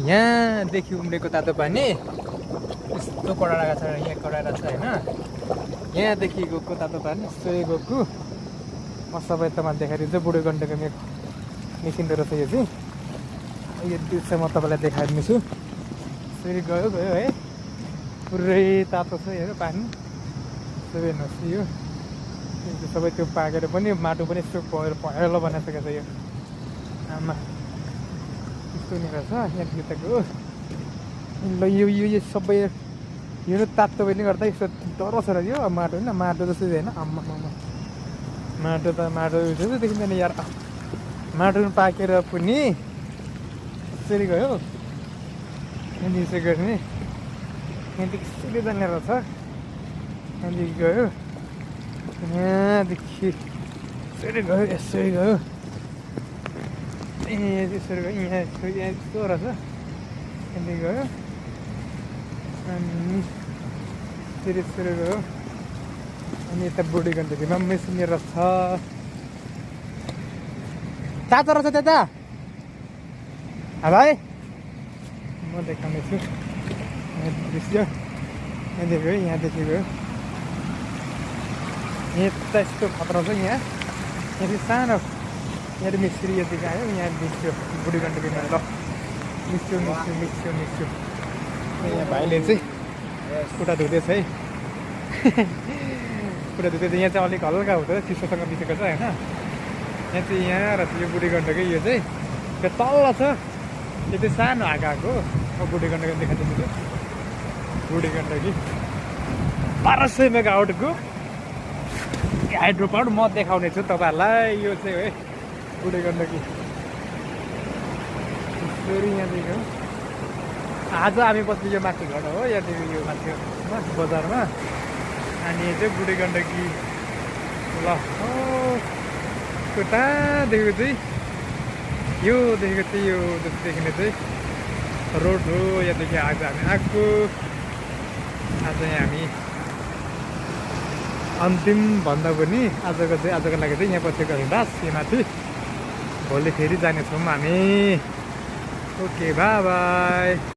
यहाँदेखि उम्रेको तातो पानी यस्तो कडाएको छ, यहाँ कडाएर छ होइन। यहाँदेखि गएको तातो पानी यस्तो गएको म सबै तपाईँलाई देखाइदिन्छु। बुढो गण्डकी निस्किँदो रहेछ यो चाहिँ। यो दृश्य म तपाईँलाई देखाइदिन्छु। फेरि गयो गयो है, पुरै तातो छ हेर पानी सबै हेर्नुहोस्। यो सबै त्यो पाकेर पनि माटो पनि यस्तो पहेँलो बनाइसकेको छ यो। आमा यस्तो नि रहेछ यहाँदेखि त गयो ल। यो सबै यो तातो पनि गर्दा यस्तो डह्रो छ र यो माटो होइन, माटो जस्तो होइन। आम्मा माटो त माटो जस्तो देखिँदैन यार। माटो पाकेर पनि यसरी गयो, यहाँदेखि यसो गर्ने, यहाँदेखि यसरी जाने रहेछ। यहाँदेखि गयो, यहाँदेखि यसरी गयो, यसरी गयो, यसरी गयो, यहाँ यस्तो रहेछ। यहाँदेखि गयो अनि फेरि यसरी गयो अनि यता बुढी गण्डकीमा मिसिने रहेछ। तातो रहेछ त्यता भाइ, म देखाउनेछु दृश्य। यहाँदेखि गयो, यहाँदेखि गयो, यता यस्तो खतरा छ यहाँ। यहाँ सानो यहाँ मिस्त्री यतिको आयो, यहाँ मिस्यो बुढी गण्डकीमा। ल मिस्यो मिस्यो मिस्यो मिस्यो। यहाँ भाइले चाहिँ खुट्टा धुँदैछ है। खुट्टा धुँदैछ। यहाँ चाहिँ अलिक हल्का हुँदो रहेछ, चिसोसँग मिसेको छ होइन। यहाँ चाहिँ यहाँ रहेछ यो बुढी गण्डकी। यो चाहिँ यो तल्लो छ, यो चाहिँ सानो आएको हो। बुढी गण्डकी देखाइदिन्छु। बुढी गण्डकी 1200 मेगावाटको हाइड्रो पावर म देखाउने छु तपाईँहरूलाई। यो चाहिँ है बुढी गण्डकी। फेरि यहाँदेखि आज हामी बस्ने यो माथि घर हो, यहाँदेखि यो माथि बजारमा। अनि यो चाहिँ बुढी गण्डकी। ल कतादेखिको चाहिँ यो देखेको चाहिँ यो देखिने चाहिँ रोड हो। यहाँदेखि आज हामी आएको। आज हामी अन्तिम भन्दा पनि आजको लागि चाहिँ यहाँ बसेको हिँड्दा यो माथि। भोलि फेरि जानेछौँ हामी। Okay by by.